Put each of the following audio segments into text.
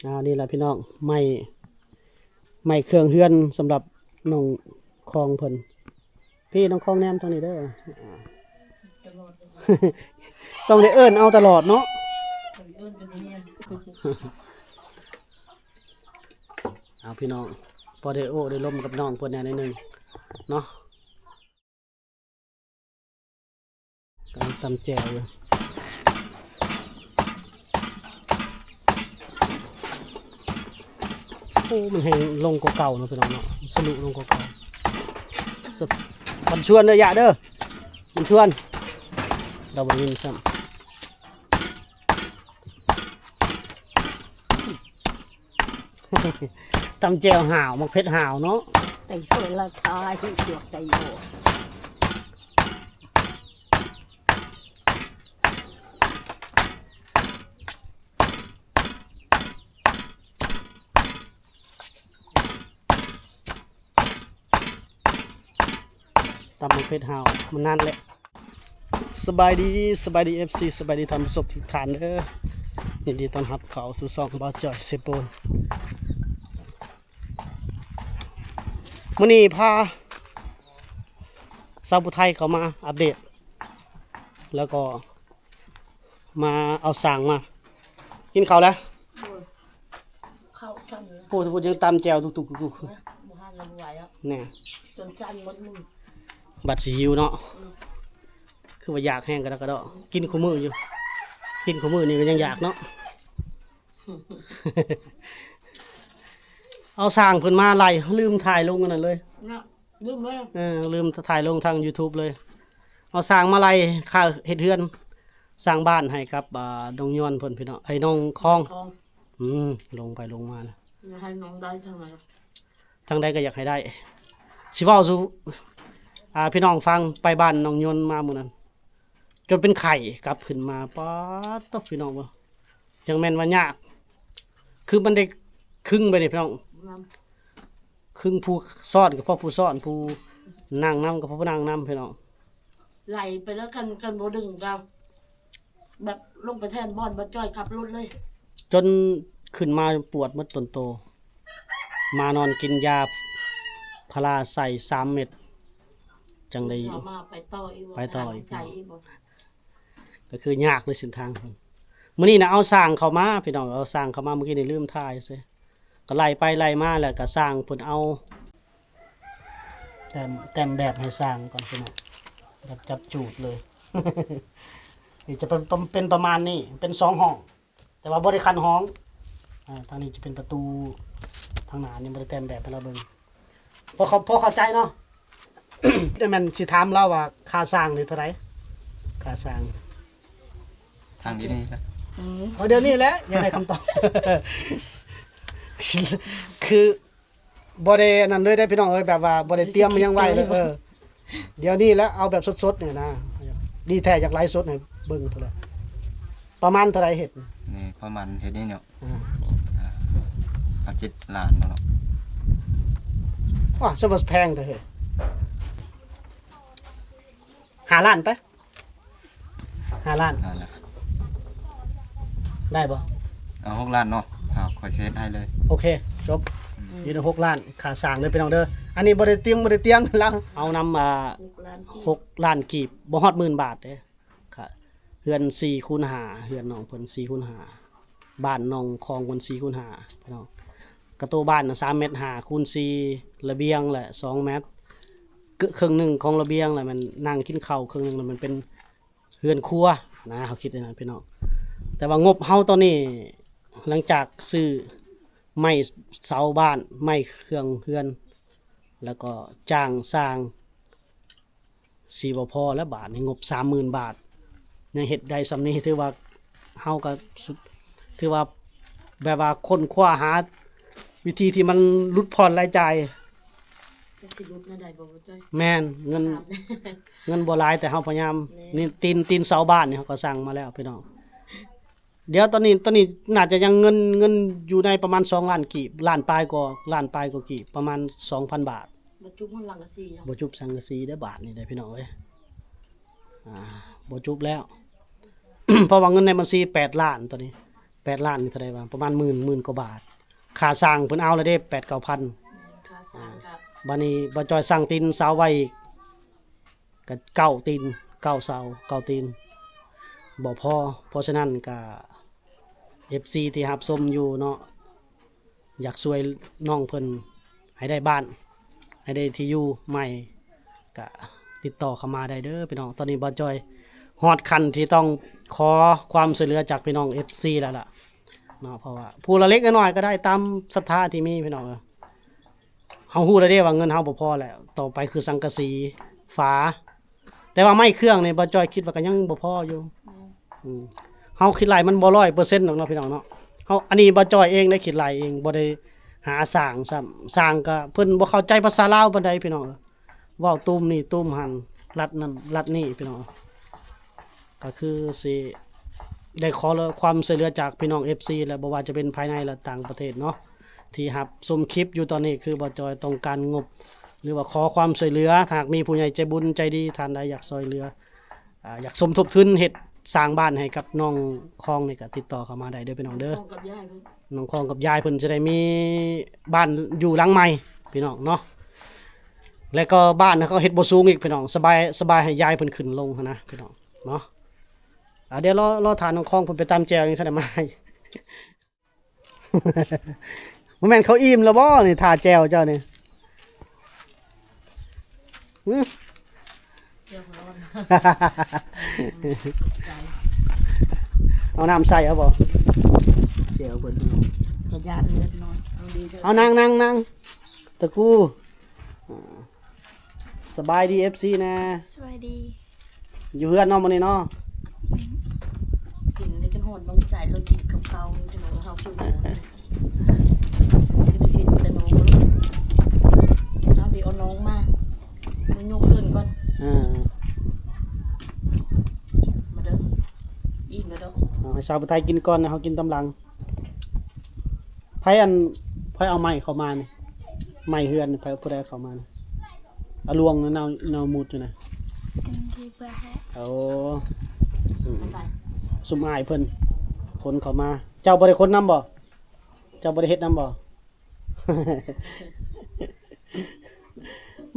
ອ່າ ນີ້ລະພີ່ນ້ອງ ໄມ້ ໄມ້ເຄື່ອງເຮືອນສຳລັບນ້ອງຄອງເພິ່ນ. ພີ່ນ້ອງຄອງແນມທາງນີ້ເດີ ຕ້ອງໄດ້ເອີ້ນເອົາຕະຫຼອດເນາະ. ເອີ້ນເປັນແຮງ ເອົາພີ່ນ້ອງ ພໍໄດ້ໂອ້ໄດ້ລົມກັບນ້ອງເພິ່ນແດ່ໜ້ອຍໜຶ່ງເນາະ. ກຳລັງຕຳແຈ່ວຢູ່. ໂອ້ ມັນແຮງລົງກວ່າເກົ່າເນາະພີ່ນ້ອງເນາະ ສະລຸລົງກວ່າເກົ່າ. ບັນຊວນເດີ ຢາເດີ ບັນຊວນ ລາວບໍ່ໄດ້ຍິນຊ້ຳ. ຕຳແຈ່ວຫາວ ໝາກເຜັດຫາວເນາະ ແຕ່ງໂຕລະຄາຍ ພວກໄກ່ໂອ ຕຳໝາກເຜັດຫາວ ມັນນັ້ນແຫຼະ. ສະບາຍດີ ສະບາຍດີ ເອັຟຊີ ສະບາຍດີທ່ານຜູ້ຊົມທຸກທ່ານເດີ. ຍິນດີຕ້ອນຮັບເຂົ້າສູ່ຊ່ອງບ່າວຈ້ອຍເຊໂປນ. ມື້ນີ້ພາສາວຜູ້ໄທເຂົ້າມາອັບເດດ ແລ້ວກໍມາເອົາສາງມາ. ກິນເຂົ້າແລ້ວ? ໂດຍ ເຂົ້າຊັ້ນເລີຍ ໂອ້ ຜູ້ ຜູ້ຍັງຕຳແຈ່ວຕຸກໆ ແນ່ ຈົນສັ່ນໝົດມື ບັດຊິຫິວເນາະ. ອືມ ຄືວ່າຢາກແຮງກະດອກກະດໍ ກິນຄູ່ມື້ຢູ່ ກິນຄູ່ມື້ນີ້ກະຍັງຢາກເນາະ. ເອົາສາງເພິ່ນມາໄລ່ ລືມຖ່າຍລົງອັນນັ້ນເລີຍເນາະ ລືມເລີຍ ເອີ ລືມຖ່າຍລົງທາງຢູທູບເລີຍ. ເອົາສາງມາໄລ່ຄ່າເຮັດເຮືອນ ສ້າງບ້ານໃຫ້ກັບ ອ່າ ນ້ອງຍວນເພິ່ນ ພີ່ນ້ອງ ເອີຍ ນ້ອງຄອງ ອືມ ລົງໄປລົງມານະ ຢາກໃຫ້ນ້ອງໄດ້ທາງໃດ ທາງໃດກະຢາກໃຫ້ໄດ້. ຊິເວົ້າສູ່ ອ່າ ພີ່ນ້ອງຟັງ ໄປບ້ານນ້ອງຍວນມາມື້ນັ້ນ ຈົນເປັນໄຂ້ກັບຂຶ້ນມາ ປາດໂທ້ ພີ່ນ້ອງເອີຍ ຈັ່ງແມ່ນວ່າຍາກ ຄືມັນໄດ້ຄຶງໄປນີ້ພີ່ນ້ອງ ຄຶງ ຜູ້ຊ້ອນກະພໍຜູ້ຊ້ອນ ຜູ້ນັ່ງນຳກະພໍຜູ້ນັ່ງນຳ ພີ່ນ້ອງ. ໄຫຼໄປແລ້ວ ຄັນ ຄັນບໍ່ດຶງກະແບບລົງໄປແທນບ່ອນບ່າວຈ້ອຍຂັບລົດເລີຍ ຈົນຂຶ້ນມາປວດໝົດຕົນໂຕ ມານອນກິນຢາພາລາໃສ່ສາມເມັດ ຈັ່ງໄດ້ຢູ່ ໄປຕໍ່ອີກ ໄປຕໍ່ອີກ ກະຄືຍາກໃນເສັ້ນທາງ. ມື້ນີ້ນະເອົາສ້າງເຂົ້າມາ ພີ່ນ້ອງ ເອົາສ້າງເຂົ້າມາ ມື້ກີ້ນີ້ລືມຖ່າຍເຊີ ກະໄລ່ໄປໄລ່ມາ ແລ້ວກະສ້າງເພິ່ນເອົາ ແຕ້ມ ແຕ້ມແບບໃຫ້ຊ່າງກ່ອນພີ່ນ້ອງ ແບບຈັບຈູດເລີຍ. ນີ້ຈະເປັນ ເປັນປະມານນີ້ ເປັນສອງຫ້ອງ ແຕ່ວ່າບໍ່ໄດ້ຄັນຫ້ອງ ອ່າ ທາງນີ້ຈະເປັນປະຕູ ທາງໜ້າຍັງບໍ່ໄດ້ແຕ້ມແບບໃຫ້ລາວເບິ່ງ. ພໍເຂົ້າ ພໍເຂົ້າໃຈເນາະ. ແຕ່ແມ່ນຊິຖາມລາວວ່າຄ່າສ້າງນີ້ເທົ່າໃດ? ຄ່າສ້າງ ທາງດຽວນີ້ນະ ອືມ ເອົາດຽວນີ້ແຫຼະ ຢາກໄດ້ຄຳຕອບ ຄື ບໍ່ໄດ້ອັນນັ້ນເລີຍເດ້ພີ່ນ້ອງເອີຍ ແບບວ່າບໍ່ໄດ້ຕຽມຫຍັງໄວ້ເລີຍ ເອີ ດຽວນີ້ແຫຼະ ເອົາແບບສົດໆນີ້ນະ ດີແທ້ຢາກໄລສົດໃຫ້ເບິ່ງພຸ້ນແຫຼະ. ປະມານເທົ່າໃດເຮັດນີ້? ປະມານເຮັດນີ້ເນາະ ອ່າ ອ່າ ເອົາເຈັດລ້ານເນາະ. ວ້າ ສະມາແພງແທ້ເຮີ້ຍ ຫ້າລ້ານໄປ. ຫ້າລ້ານ ຫ້າລ້ານ ໄດ້ບໍ່? ເອົາຫົກລ້ານເນາະ ຂ້ອຍຊິເຮັດໃຫ້ເລີຍ. ໂອເຄ ຈົບ ອືມ ຢູ່ໃນຫົກລ້ານ ຄ່າສ້າງເດີພີ່ນ້ອງເດີ. ອັນນີ້ບໍ່ໄດ້ຕຽມ ບໍ່ໄດ້ຕຽມແລ້ວ ເອົານຳ ອ່າ ຫົກລ້ານກີບ ຫົກລ້ານກີບ ບໍ່ຮອດໝື່ນບາດເດ້. ເຮືອນສີ່ຄູນຫ້າ ເຮືອນນ້ອງເພິ່ນສີ່ຄູນຫ້າ ບ້ານນ້ອງຄອງເພິ່ນສີ່ຄູນຫ້າ ພີ່ນ້ອງ. ກະໂຕບ້ານນະສາມແມັດຫ້າຄູນສີ່ ລະບຽງແຫຼະສອງແມັດ ເຄິ່ງໜຶ່ງຂອງລະບຽງ ແລ້ວແມ່ນນັ່ງກິນເຂົ້າ ເຄິ່ງໜຶ່ງແລ້ວແມ່ນເປັນເຮືອນຄົວນະ ເຮົາຄິດແນວນັ້ນພີ່ນ້ອງ. ແຕ່ວ່າງົບເຮົາຕອນນີ້ ຫຼັງຈາກຊື້ໄມ້ເສົາບ້ານ ໄມ້ເຄື່ອງເຮືອນ ແລ້ວກໍຈ້າງຊ່າງ ຊິບໍ່ພໍແລ້ວບາດນີ້ ງົບສາມໝື່ນບາດ ຍັງເຮັດໄດ້ຊ່ຳນີ້ ຖືວ່າເຮົາກະ ຖືວ່າແບບວ່າຄົ້ນຄວ້າຫາວິທີທີ່ມັນຫຼຸດຜ່ອນລາຍຈ່າຍ. ມັນຊິຫຼຸດແນວໃດບໍ່ ບໍ່ຈ້ອຍ? ແມ່ນ ເງິນ ເງິນບໍ່ຫຼາຍ ແຕ່ເຮົາພະຍາຍາມ ແມ່ນ ນີ້ຕີນ ຕີນເສົາບ້ານນີ້ເຮົາກະສ້າງມາແລ້ວພີ່ນ້ອງ. ດຽວຕອນນີ້ ຕອນນີ້ໜ້າຈະຍັງເງິນ ເງິນຢູ່ໃນປະມານສອງລ້ານກີບ ລ້ານປາຍກວ່າ ລ້ານປາຍກວ່າກີບ ປະມານສອງພັນບາດ. ບໍ່ຈຸບສັງກະສີ ບໍ່ຈຸບສັງກະສີເດ້ບາດນີ້ເດ້ພີ່ນ້ອງເອີຍ ອ່າ ບໍ່ຈຸບແລ້ວ ເພາະວ່າເງິນໃນບັນຊີແປດລ້ານ ຕອນນີ້ ແປດລ້ານນີ້ເທົ່າໃດວະ ປະມານໝື່ນ ໝື່ນກວ່າບາດ. ຄ່າຊ່າງເພິ່ນເອົາແລ້ວເດ້ ແປດເກົ້າພັນ. ຄ່າຊ່າງກໍ ບາດນີ້ບ່າວຈ່ອຍສັ່ງຕີນເສົາໄວ້ອີກ ກໍເກົ້າຕີນ ເກົ້າເສົາ ເກົ້າຕີນ ບໍ່ພໍ. ເພາະສະນັ້ນກໍ ເອັຟຊີ ທີ່ຮັບຊົມຢູ່ເນາະ ຢາກຊ່ວຍນ້ອງເພິ່ນໃຫ້ໄດ້ບ້ານ ໃຫ້ໄດ້ທີ່ຢູ່ໃໝ່ ກະຕິດຕໍ່ເຂົ້າມາໄດ້ເດີພີ່ນ້ອງ. ຕອນນີ້ບ່າວຈ່ອຍຮອດຂັ້ນທີ່ຕ້ອງຂໍຄວາມຊ່ວຍເຫຼືອຈາກພີ່ນ້ອງ ເອັຟຊີ ແລ້ວລະເນາະ ເພາະວ່າຜູ້ລະເລັກລະນ້ອຍກໍໄດ້ຕາມສັດທາທີ່ມີພີ່ນ້ອງເອີຍ. ເຮົາຮູ້ແລ້ວເດ້ວ່າເງິນເຮົາບໍ່ພໍແລ້ວ ຕໍ່ໄປຄືສັງກະສີ ຝາ ແຕ່ວ່າໄມ້ເຄື່ອງນີ້ບ່າວຈ້ອຍຄິດວ່າກໍຍັງບໍ່ພໍຢູ່. ແມ່ນ ອືມ ເຮົາຄິດໄລ່ມັນບໍ່ຮ້ອຍເປີເຊັນດອກເນາະພີ່ນ້ອງເນາະ. ເຮົາ ອັນນີ້ບ່າວຈ້ອຍເອງໄດ້ຄິດໄລ່ເອງ ບໍ່ໄດ້ຫາຊ່າງຊ້ຳ. ຊ່າງກໍເພິ່ນບໍ່ເຂົ້າໃຈພາສາລາວປານໃດພີ່ນ້ອງ. ເວົ້າຕຸ້ມນີ້ຕຸ້ມຫັ້ນ ລັດນັ້ນລັດນີ້ພີ່ນ້ອງ. ກໍຄືຊິໄດ້ຂໍຄວາມຊ່ວຍເຫຼືອຈາກພີ່ນ້ອງ ເອັຟຊີ ແລະ ບໍ່ວ່າຈະເປັນພາຍໃນ ແລະ ຕ່າງປະເທດເນາະ ທີ່ຮັບຊົມຄລິບຢູ່ຕອນນີ້ ຄືບ່າວຈ້ອຍຕ້ອງການງົບ ຫຼືວ່າຂໍຄວາມຊ່ວຍເຫຼືອ. ຖ້າຫາກມີຜູ້ໃຫຍ່ໃຈບຸນໃຈດີທ່ານໃດຢາກຊ່ວຍເຫຼືອ ອາ ຢາກສົມທົບທຶນເຮັດສ້າງບ້ານໃຫ້ກັບນ້ອງຄອງນີ້ ກໍຕິດຕໍ່ເຂົ້າມາໄດ້ເດີພີ່ນ້ອງເດີ. ນ້ອງຄອງກັບຍາຍເພິ່ນ ນ້ອງຄອງກັບຍາຍເພິ່ນຈະໄດ້ມີບ້ານຢູ່ຫຼັງໃໝ່ພີ່ນ້ອງເນາະ. ແລ້ວກໍບ້ານເຂົາເຮັດບໍ່ສູງອີກພີ່ນ້ອງ ສະບາຍ ສະບາຍໃຫ້ຍາຍເພິ່ນຂຶ້ນລົງຫັ້ນນະພີ່ນ້ອງເນາະ. ອ່າ ດຽວລໍ ລໍຖ້ານ້ອງຄອງເພິ່ນໄປຕຳແຈ່ວ ຍັງທັນໄດ້ມາ. ບໍ່ແມ່ນເຂົາອີ່ມແລ້ວບໍ່ນີ້ ຖ້າແຈ່ວເຈົ້ານີ້? ຫື? ເອົານ້ຳໃສ່ເອົາບໍ່? ແຈ່ວເພິ່ນ ກະຢ້ານເລີຍພີ່ນ້ອງ. ເອົາ ນັ່ງ ນັ່ງ ນັ່ງ ຕະກູ. ສະບາຍດີ ເອັຟຊີ ແນ່. ສະບາຍດີ. ຢູ່ເຮືອນເນາະມື້ນີ້ເນາະ. ກິນໄດ້ຈົນຮອດນ້ອງໃຈ ແລ້ວກິນກັບເຂົ້າຢູ່ເນາະ ເຮົາຊິ ກິນແຕ່ນ້ອງ ເຮົາຊິເອົານ້ອງມາ ມາຍົກເຮືອນກ່ອນ. ເອີ ມາເດີ ອີ່ມແລ້ວດອກ. ເອົາໃຫ້ສາວຜູ້ໄທກິນກ່ອນນະ ເຮົາກິນຕາມຫຼັງ. ໃຜອັນ ໃຜເອົາໄມ້ເຂົ້າມານີ້? ໄມ້ເຮືອນ ໃຜ ຜູ້ໃດເອົາເຂົ້າມານີ້? ອາລວງນະ ເນົ່າ ເນົ່າໝຸດຢູ່ນະ. ອັນທີ່ເພື່ອໃຫ້ ໂອ້ ອືມ ຊຸມອ້າຍເພິ່ນຂົນເຂົ້າມາ. ເຈົ້າບໍ່ໄດ້ຂົນນຳບໍ່? ເຈົ້າບໍ່ໄດ້ເຮັດນຳບໍ່?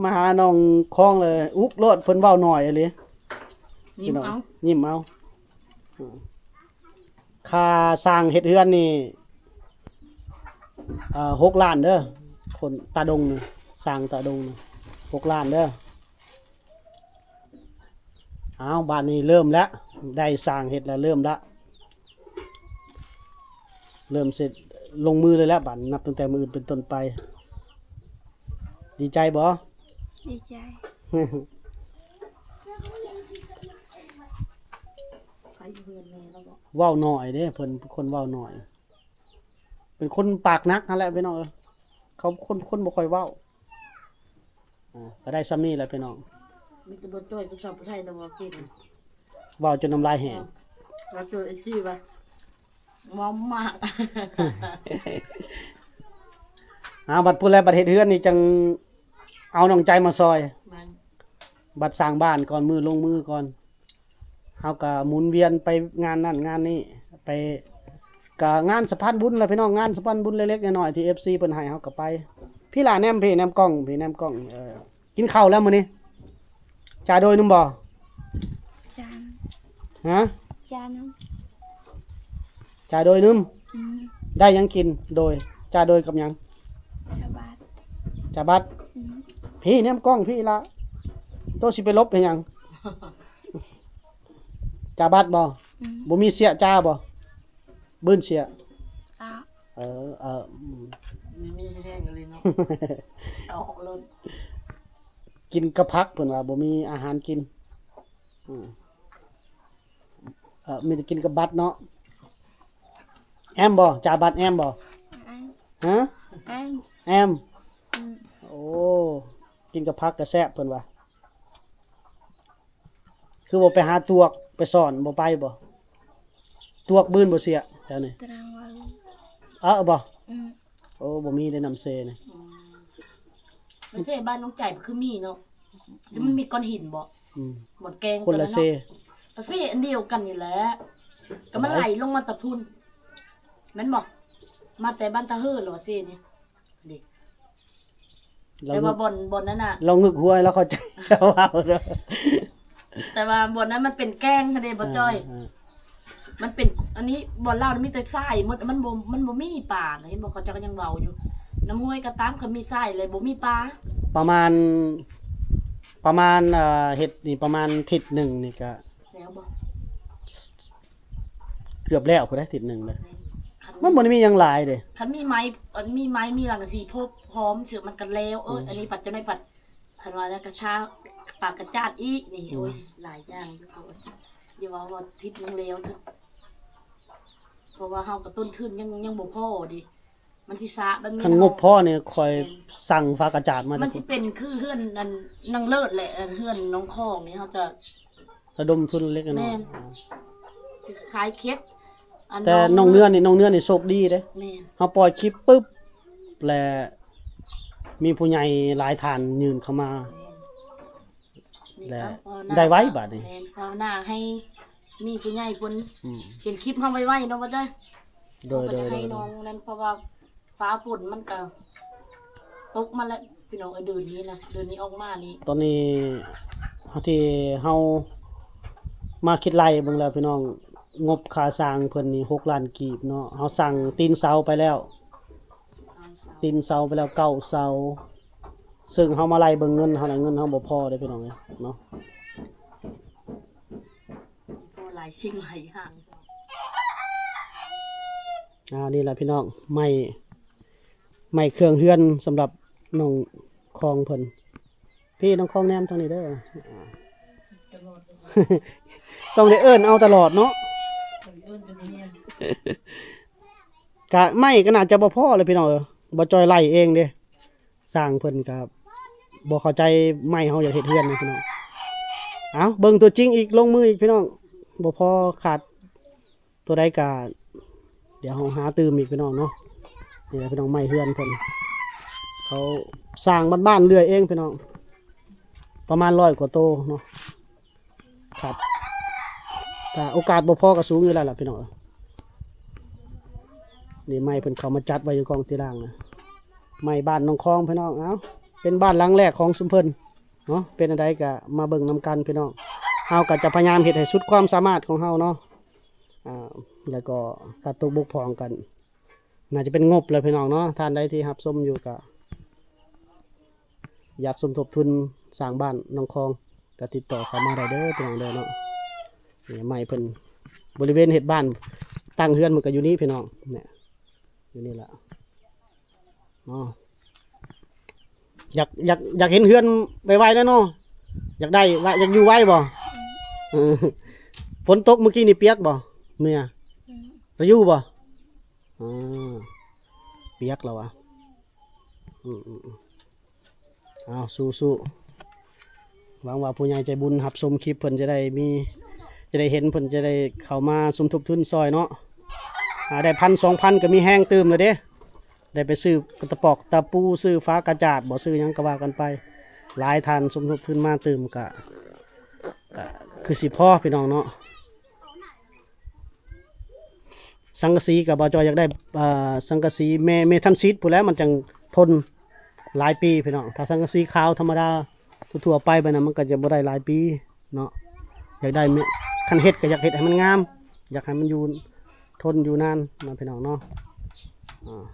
ມາຫານ້ອງຄອງເລີຍ ອຸກໂລດ ເພິ່ນເວົ້າໜ້ອຍອີ່ຫຼີ. ຍິ້ມເອົາ ຍິ້ມເອົາ. ອືມ ຄ່າສ້າງເຮັດເຮືອນນີ້ ເອີ ຫົກລ້ານເດີ ຄົນຕາດົງນີ້ ສ້າງຕາດົງນີ້ ຫົກລ້ານເດີ. ອ້າວ ບາດນີ້ເລີ່ມແລ້ວ ໄດ້ສ້າງເຮັດແລ້ວ ເລີ່ມລະ ເລີ່ມເສັດ ລົງມືເລີຍແລ້ວ ບາດນີ້ນັບຕັ້ງແຕ່ມື້ອື່ນເປັນຕົ້ນໄປ. ດີໃຈບໍ່? ດີໃຈ. ເວົ້າໜ້ອຍເດ້ ເພິ່ນເປັນຄົນເວົ້າໜ້ອຍ ເປັນຄົນປາກໜັກຫັ້ນແຫຼະພີ່ນ້ອງເອີຍ. ເຂົາຄົນ ຄົນບໍ່ຄ່ອຍເວົ້າ. ອ່າ ກໍໄດ້ຊ່ຳນີ້ແຫຼະພີ່ນ້ອງ. ມີແຕ່ບໍ່ຈ່ອຍກັບສາວຜູ້ໄທແຕ່ວ່າເກັ່ງ ເວົ້າຈົນນ້ຳລາຍແຫ້ງ. ເວົ້າຈົນໄອ້ຈີ່ວ່າ ເວົ້າມາກ. ອ່າ ບັດພຸ້ນແຫຼະ ບັດເຮັດເຮືອນນີ້ຈັ່ງເອົານ້ອງໃຈມາຊ່ອຍ. ແມ່ນ. ບັດສ້າງບ້ານກ່ອນ ມື້ລົງມືກ່ອນ. ເຮົາກະໝູນວຽນໄປງານນັ້ນງານນີ້ ໄປ ກະງານສະພານບຸນລະພີ່ນ້ອງ ງານສະພານບຸນເລັກໆນ້ອຍໆ ທີ່ ເອັຟຊີ ເພິ່ນໃຫ້ເຮົາກະໄປ. ພີ້ລະ ແນມພີ້ ແນມກ້ອງພີ້ ແນມກ້ອງ. ເອີ ກິນເຂົ້າແລ້ວມື້ນີ້? ຈາໂດຍໜຶ່ງບໍ່? ຈານ ຮະ? ຈານໜຶ່ງ. ຈາໂດຍໜຶ່ງ. ອືມ. ໄດ້ຫຍັງກິນໂດຍ? ຈາໂດຍກັບຫຍັງ? ຈາບັດ. ຈາບັດ. ອືມ. ພີ້ ແນມກ້ອງພີ້ລະ ໂຕຊິໄປຫຼົບເຮັດຫຍັງ? ຈາບັດບໍ່? ອືມ. ບໍ່ມີເສຍຈາບໍ່? ບືນເສຍ. ອາ ເອີ ເອີ ອືມ. ມີ ມີແຮງອີ່ຫຼີເນາະ ອອກໂລດ. ກິນກັບຜັກ ເພິ່ນວ່າບໍ່ມີອາຫານກິນ. ອືມ. ເອີ ມີແຕ່ກິນກັບບັດເນາະ. ແອມບໍ່? ຈາບັດແອມບໍ່? ແອມ. ຮະ? ແອມ. ແອມ. ອືມ. ໂອ້ ກິນກັບຜັກກະແຊບ ເພິ່ນວ່າ. ຄືບໍ່ໄປຫາຕວກ ໄປສອນ ບໍ່ໄປບໍ່? ຕວກບືນບໍ່ເສຍແຖວນີ້? ຕະລາງວ່າ ເອີ ບໍ່? ອືມ. ໂອ້ ບໍ່ມີເດ້ນ້ຳເຊນີ້. ອືມ. ນ້ຳເຊບ້ານນ້ອງໃຈຄືມີເນາະ ແຕ່ມັນມີກ້ອນຫີນບໍ່? ອືມ. ໝົດແກງ ຄົນລະເຊ. ກະເຊອັນດຽວກັນນີ້ແຫຼະ ກະມັນໄຫຼລົງມາແຕ່ພຸ້ນ. ແມ່ນບໍ່? ມາແຕ່ບ້ານຕາເຫີ ຫຼືວ່າເຊນີ້ເດ້. ລາວ ແຕ່ວ່າບ່ອນ ບ່ອນນັ້ນນະ ລາວງຶກຫົວ ລາວເຂົ້າໃຈເຈົ້າເວົ້າເດີ. ແຕ່ວ່າບ່ອນນັ້ນມັນເປັນແກ້ງຫັ້ນເດ້ ບໍ່ຈ້ອຍ. ອ່າໆ ມັນເປັນ ອັນນີ້ບ່ອນລາວມີແຕ່ຊາຍໝົດ ມັນບໍ່ ມັນບໍ່ມີປານະ. ເຫັນບໍ່ ເຂົາເຈົ້າກໍຍັງເວົ້າຢູ່ ນ້ຳຫ້ວຍກໍຕາມ ຄັນມີຊາຍແລ້ວບໍ່ມີປາ. ປະມານ ປະມານ ເອີ ເຮັດນີ້ປະມານທິດໜຶ່ງນີ້ກະ ແລ້ວບໍ່? ເກືອບແລ້ວພຸ້ນເດ້ ທິດໜຶ່ງເດ້. ແມ່ນ ຄັນ ມັນບໍ່ໄດ້ມີຫຍັງຫຼາຍເດ້. ຄັນມີໄມ້ ອັນ ມີໄມ້ ມີສັງກະສີພົບ ຫອມເສືອມັນກໍແລ້ວ. ເອີຍ ອືມ ອັນນີ້ປັດ ຈັ່ງໃດປັດ ຄັນວ່າແລ້ວກໍທາຝາກະຈາດອີກນີ້. ອືມ ໂອ້ຍ ຫຼາຍຢ່າງຢູ່. ຢ່າເວົ້າວ່າທິດໜຶ່ງແລ້ວເຖາະ ເພາະວ່າເຮົາກໍຕົ້ນທຶນຍັງ ຍັງບໍ່ພໍເດ້. ມັນຊິຊ້າແບບນີ້ ຄັນງົບພໍນີ້ ຂ້ອຍ ແມ່ນ ສັ່ງຝາກະຈາດມາ. ມັນຊິເປັນຄືເຮືອນອັນນາງເລີດແຫຼະ ເຮືອນນ້ອງຄອງນີ້ ເຮົາຈະລະດົມທຶນເລັກນ້ອຍ. ແມ່ນ ອ່າ ຈະຂາຍເຂດ ອັນ ແຕ່ນ້ອງເນືອນີ້ ນ້ອງເນືອນີ້ໂຊກດີເດ້. ແມ່ນ ເຮົາປ່ອຍຄລິບປຶບ ແລະ ມີຜູ້ໃຫຍ່ຫຼາຍທ່ານຍື່ນເຂົ້າມາ. ແມ່ນ ແລະ ໄດ້ໄວບາດນີ້. ແມ່ນ ພາວະນາໃຫ້ມີຜູ້ໃຫຍ່ເພິ່ນ ອືມ ເຫັນຄລິບເຮົາໄວໆເນາະ ວ່າຈ້ອຍ. ໂດຍ ເຮົາກໍຢາກໃຫ້ ໂດຍ ນ້ອງນັ້ນ ເພາະວ່າຟ້າຝົນມັນກໍຕົກມາແລ້ວພີ່ນ້ອງເອີຍ. ເດືອນນີ້ນະ ເດືອນນີ້ອອກມານີ້ ຕອນນີ້ທີ່ເຮົາມາຄິດໄລ່ເບິ່ງແລ້ວພີ່ນ້ອງ ງົບຄ່າສ້າງເພິ່ນນີ້ຫົກລ້ານກີບເນາະ. ເຮົາສ້າງຕີນເສົາໄປແລ້ວ ຕີນເສົາໄປແລ້ວເກົ້າເສົາ ເຊິ່ງເຮົາມາໄລ່ເບິ່ງເງິນເຮົານະ ເງິນເຮົາບໍ່ພໍເດ້ພີ່ນ້ອງເອີຍເນາະ. ບໍ່ຫຼາຍສິ່ງຫຼາຍຢ່າງ. ອ່າ ນີ້ແຫຼະພີ່ນ້ອງ ໄມ້ ໄມ້ເຄື່ອງເຮືອນສຳລັບນ້ອງຄອງເພິ່ນ. ພີ່ນ້ອງຄອງແນມທາງນີ້ເດີ ອ່າ ຕ້ອງໄດ້ເອີ້ນເອົາຕະຫຼອດເນາະ. ກະໄມ້ກໍໜ້າຈະບໍ່ພໍແຫຼະພີ່ນ້ອງເອີຍ ບໍ່ຈ່ອຍໄລ່ເອງເດ້. ຊ່າງເພິ່ນກໍບໍ່ເຂົ້າໃຈໄມ້ເຮົາຢາກເຮັດເຮືອນນະພີ່ນ້ອງ. ເອົາ ເບິ່ງຕົວຈິງອີກ ລົງມືອີກພີ່ນ້ອງ ບໍ່ພໍຂາດຕົວໃດກໍດຽວເຮົາຫາຕື່ມອີກພີ່ນ້ອງເນາະ. ນີ້ແຫຼະພີ່ນ້ອງ ໄມ້ເຮືອນເພິ່ນ ເຂົາສ້າງບ້ານໆເລື່ອຍເອງພີ່ນ້ອງ ປະມານຮ້ອຍກວ່າໂຕເນາະ. ຄັບ ຖ້າໂອກາດບໍ່ພໍກໍສູງຢູ່ແລ້ວລະພີ່ນ້ອງເອີຍ. ນີ້ໄມ້ເພິ່ນເຂົ້າມາຈັດໄວ້ຢູ່ກ້ອງຕີລ່າງນະ ໄມ້ບ້ານໜອງຄອງພີ່ນ້ອງ. ເອົ້າ ເປັນບ້ານຫຼັງແລກຂອງຊຸມເພິ່ນເນາະ ເປັນອັນໃດກໍມາເບິ່ງນຳກັນພີ່ນ້ອງ. ເຮົາກໍຈະພະຍາຍາມເຮັດໃຫ້ສຸດຄວາມສາມາດຂອງເຮົາເນາະ ອ່າ ແລ້ວກໍຂາດຕົກບົກຜ່ອງກັນ ໜ້າຈະເປັນງົບແຫຼະພີ່ນ້ອງເນາະ. ທ່ານໃດທີ່ຮັບຊົມຢູ່ກໍຢາກສົມທົບທຶນສ້າງບ້ານໜອງຄອງ ກໍຕິດຕໍ່ເຂົ້າມາໄດ້ເດີພີ່ນ້ອງເດີເນາະ. ນີ້ໄມ້ເພິ່ນ ບໍລິເວນເຮັດບ້ານຕັ້ງເຮືອນມັນກໍຢູ່ນີ້ພີ່ນ້ອງ ນີ້ ຢູ່ນີ້ລະເນາະ. ຢາກ ຢາກ ຢາກເຫັນເຮືອນໄວໆແລ້ວເນາະ ຢາກໄດ້ ຢາກຢູ່ໄວບໍ່? ເອີ ຝົນຕົກມື້ກີ້ນີ້ປຽກບໍ່ເມຍ? ລະຢູ່ບໍ່? ອືມ ປຽກແລ້ວວະ. ອືມໆ ເອົາ ສູ້ໆ ຫວັງວ່າຜູ້ໃຫຍ່ໃຈບຸນຮັບຊົມຄລິບເພິ່ນຈະໄດ້ມີ ຈະໄດ້ເຫັນ ເພິ່ນຈະໄດ້ເຂົ້າມາສົມທົບທຶນຊ່ອຍເນາະ. ອ່າ ໄດ້ພັນສອງພັນກໍມີແຮງຕື່ມແລ້ວເດ້ ໄດ້ໄປຊື້ກະຕະປອກຕະປູ ຊື້ຝາກະຈາດບໍ່ ຊື້ຫຍັງກໍວ່າກັນໄປ. ຫຼາຍທ່ານສົມທົບທຶນມາຕື່ມກະ ກະຄືຊິພໍພີ່ນ້ອງເນາະ. ສັງກະສີກໍບໍ່ຈ່ອຍຢາກໄດ້ ເອີ ສັງກະສີແມ່ ແມ່ທັນຊີດພຸ້ນແຫຼະ ມັນຈັ່ງທົນຫຼາຍປີພີ່ນ້ອງ. ຖ້າສັງກະສີຂາວທຳມະດາທົ່ວໆໄປແບບນັ້ນ ມັນກໍຈະບໍ່ໄດ້ຫຼາຍປີເນາະ. ຢາກໄດ້ ຄັນເຮັດກໍຢາກເຮັດໃຫ້ມັນງາມ ຢາກໃຫ້ມັນຢູ່ ທົນຢູ່ນານເນາະພີ່ນ້ອງເນາະ. ອ່າ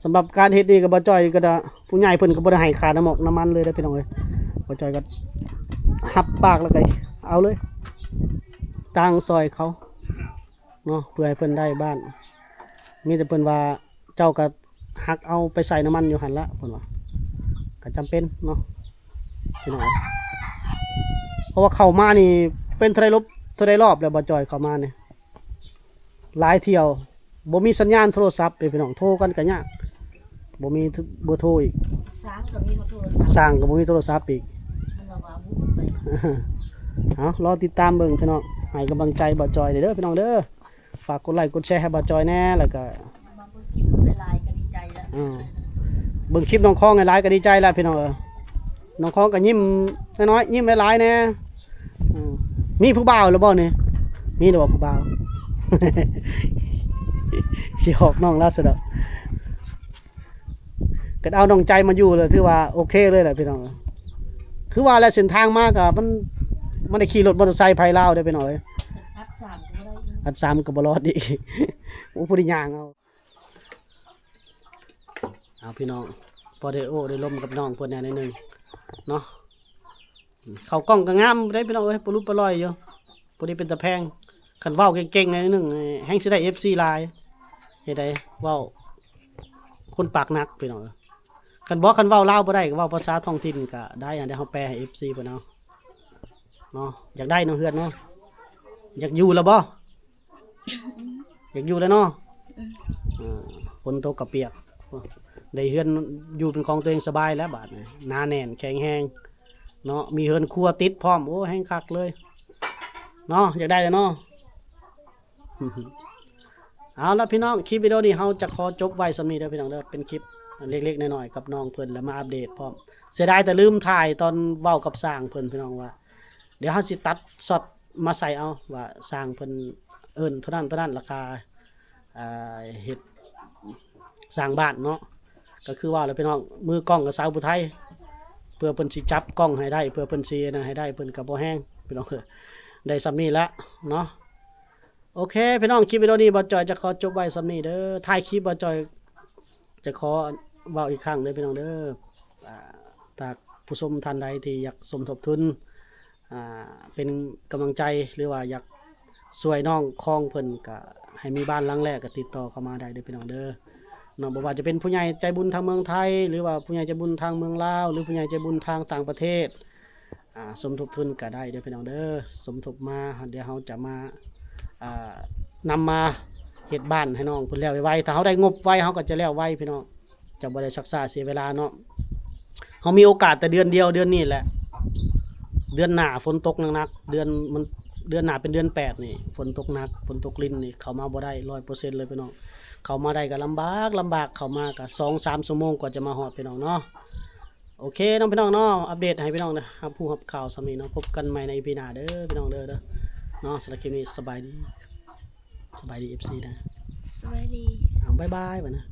ສຳລັບການເຮັດນີ້ກໍບໍ່ຈ່ອຍກໍໄດ້ ຜູ້ໃຫຍ່ເພິ່ນກໍບໍ່ໄດ້ໃຫ້ຄ່ານ້ຳມັນ ນ້ຳມັນເລີຍເດ້ພີ່ນ້ອງເອີຍ. ບໍ່ຈ່ອຍກໍຮັບປາກແລ້ວກໍເອົາເລີຍ ຕ່າງຊ່ອຍເຂົາເນາະ ເພື່ອໃຫ້ເພິ່ນໄດ້ບ້ານ. ມີແຕ່ເພິ່ນວ່າ ເຈົ້າກໍຮັກເອົາໄປໃສ່ນ້ຳມັນຢູ່ຫັ້ນລະ ເພິ່ນວ່າ ກໍຈຳເປັນເນາະພີ່ນ້ອງ. ເພາະວ່າເຂົ້າມານີ້ເປັນເທົ່າໃດລົບ ເທົ່າໃດລອບແລ້ວ ບໍ່ຈ່ອຍເຂົ້າມານີ້ ຫຼາຍທ່ຽວ ບໍ່ມີສັນຍານໂທລະສັບເດ້ພີ່ນ້ອງ ໂທກັນກໍຍາກ ບໍ່ມີເບີໂທອີກ. ຊ່າງກໍມີໂທລະສັບ ຊ່າງກໍບໍ່ມີໂທລະສັບອີກ. ເອົາ ລໍຕິດຕາມເບິ່ງພີ່ນ້ອງ ໃຫ້ກຳລັງໃຈບໍ່ຈ່ອຍເດີພີ່ນ້ອງເດີ. ຝາກກົດໄລ້ກົດແຊໃຫ້ບ່າວຈອຍແດ່ ແລ້ວກໍ ມາເບິ່ງຄລິບຫຼາຍໆກໍດີໃຈແລ້ວ. ເອີ ເບິ່ງຄລິບນ້ອງຄອງຫຼາຍໆກໍດີໃຈແລ້ວພີ່ນ້ອງເອີຍ. ນ້ອງຄອງກໍຍິ້ມນ້ອຍໆ ຍິ້ມຫຼາຍໆແດ່. ເອີ ມີຜູ້ບ່າວແລ້ວບໍ່ນີ້? ມີແລ້ວບໍ່ຜູ້ບ່າວ? ຊິຫອກນ້ອງລາວຊະດອກ. ກໍເອົານ້ອງໃຈມາຢູ່ແລ້ວ ຖືວ່າໂອເຄເລີຍແຫຼະພີ່ນ້ອງ. ຄືວ່າແຫຼະ ເສັ້ນທາງມາກໍມັນ ມັນໄດ້ຂີ່ລົດມໍເຕີໄຊໄຜລາວເດ້ພີ່ນ້ອງເອີຍ. ອັດສາມກໍບໍ່ໄດ້ອີກ ອັດສາມກໍບໍ່ລອດອີກ. ໂອ້ ຜູ້ໄດ້ຍ່າງເອົາ. ເອົາພີ່ນ້ອງ ພໍໄດ້ໂອ້ໄດ້ລົມກັບນ້ອງເພິ່ນແດ່ໜ້ອຍໜຶ່ງເນາະ. ເຂົ້າກ້ອງກໍງາມເດ້ພີ່ນ້ອງເອີຍ ປະຫຼຸດປະຫຼອຍຢູ່ ພໍດີເປັນຕາແພງ. ຄັນເວົ້າເກັ່ງໆໜ້ອຍໜຶ່ງ ແຮ່ງຊິໄດ້ເອັຟຊີຫຼາຍ. ເຮັດໃດ ເວົ້າຄົນປາກໜັກພີ່ນ້ອງເອີຍ. ຄັນບໍ່ ຄັນເວົ້າລາວບໍ່ໄດ້ ກໍເວົ້າພາສາທ້ອງຖິ່ນກໍໄດ້ ອັນໃດເຮົາແປໃຫ້ເອັຟຊີເພິ່ນເອົາເນາະ. ຢາກໄດ້ເນາະ ເຮືອນເນາະ ຢາກຢູ່ແລ້ວບໍ່? ຢາກຢູ່ແລ້ວເນາະ. ອືມ ອ່າ ຝົນຕົກກໍປຽກ ໄດ້ເຮືອນຢູ່ເປັນຂອງຕົວເອງສະບາຍແລ້ວບາດນີ້ ໜາແໜ້ນແຂງແຮງເນາະ ມີເຮືອນຄົວຕິດພ້ອມ. ໂອ້ ແຮງຄັກເລີຍເນາະ ຢາກໄດ້ແລ້ວເນາະ. ເອົາລະພີ່ນ້ອງ ຄລິບວິດີໂອນີ້ເຮົາຈະຂໍຈົບໄວ້ສ່ຳນີ້ເດີພີ່ນ້ອງເດີ ເປັນຄລິບເລັກໆນ້ອຍໆກັບນ້ອງເພິ່ນ ແລະ ມາອັບເດດພ້ອມ. ເສຍດາຍແຕ່ລືມຖ່າຍຕອນເວົ້າກັບຊ່າງເພິ່ນພີ່ນ້ອງວ່າ ດຽວເຮົາຊິຕັດຊັອດມາໃສ່ເອົາວ່າຊ່າງເພິ່ນເອີ້ນເທົ່ານັ້ນເທົ່ານັ້ນ ລາຄາ ອ່າ ເຮັດສ້າງບ້ານເນາະ. ກໍຄືວ່າແຫຼະພີ່ນ້ອງ ມືກ້ອງກໍສາວຜູ້ໄທ ເພື່ອເພິ່ນຊິຈັບກ້ອງໃຫ້ໄດ້ ເພື່ອເພິ່ນຊິນັ້ນໃຫ້ໄດ້ ເພິ່ນກໍບໍ່ແຮງພີ່ນ້ອງເອີຍ. ໄດ້ສ່ຳນີ້ລະເນາະ. ໂອເຄພີ່ນ້ອງ ຄລິບວິດີໂອນີ້ບ່າວຈອຍຈະຂໍຈົບໄວ້ສ່ຳນີ້ເດີ. ທ້າຍຄລິບບ່າວຈອຍຈະຂໍເວົ້າອີກຄັ້ງເດີພີ່ນ້ອງເດີ ອ່າ ຖ້າຜູ້ຊົມທ່ານໃດທີ່ຢາກສົມທົບທຶນ ອ່າ ເປັນກຳລັງໃຈ ຫຼືວ່າຢາກຊ່ວຍນ້ອງຄອງເພິ່ນ ກະໃຫ້ມີບ້ານຫຼັງແລກ ກະຕິດຕໍ່ເຂົ້າມາໄດ້ເດີພີ່ນ້ອງເດີເນາະ. ບໍ່ວ່າຈະເປັນຜູ້ໃຫຍ່ໃຈບຸນທາງເມືອງໄທ ຫຼືວ່າຜູ້ໃຫຍ່ໃຈບຸນທາງເມືອງລາວ ຫຼືຜູ້ໃຫຍ່ໃຈບຸນທາງຕ່າງປະເທດ ອ່າ ສົມທົບທຶນກະໄດ້ເດີພີ່ນ້ອງເດີ. ສົມທົບມາ ດຽວເຮົາຈະມາ ອ່າ ນຳມາເຮັດບ້ານໃຫ້ນ້ອງເພິ່ນແລ້ວໄວໆ. ຖ້າເຮົາໄດ້ງົບໄວ ເຮົາກໍຈະແລ້ວໄວພີ່ນ້ອງ ຈະບໍ່ໄດ້ຊັກຊ້າເສຍເວລາເນາະ. ເຮົາມີໂອກາດແຕ່ເດືອນດຽວ ເດືອນນີ້ແຫຼະ ເດືອນໜ້າຝົນຕົກໜັກໆ ເດືອນມັນ ເດືອນໜ້າເປັນເດືອນແປດນີ້ ຝົນຕົກໜັກ ຝົນຕົກລິນນີ້ ເຂົ້າມາບໍ່ໄດ້ຮ້ອຍເປີເຊັນເລີຍພີ່ນ້ອງ. ເຂົ້າມາໄດ້ກໍລຳບາກ ລຳບາກ ເຂົ້າມາກໍສອງສາມຊົ່ວໂມງກວ່າຈະມາຮອດພີ່ນ້ອງເນາະ. ໂອເຄເນາະພີ່ນ້ອງເນາະ ອັບເດດໃຫ້ພີ່ນ້ອງໄດ້ຮັບຮູ້ຮັບຂ່າວສ່ຳນີ້ເນາະ. ພົບກັນໃໝ່ໃນອີພີໜ້າເດີພີ່ນ້ອງເດີເນາະ. ສຳລັບຄລິບນີ້ສະບາຍດີ ສະບາຍດີເອັຟຊີນະ. ສະບາຍດີ. ເອົາ ບາຍບາຍບາດນະ.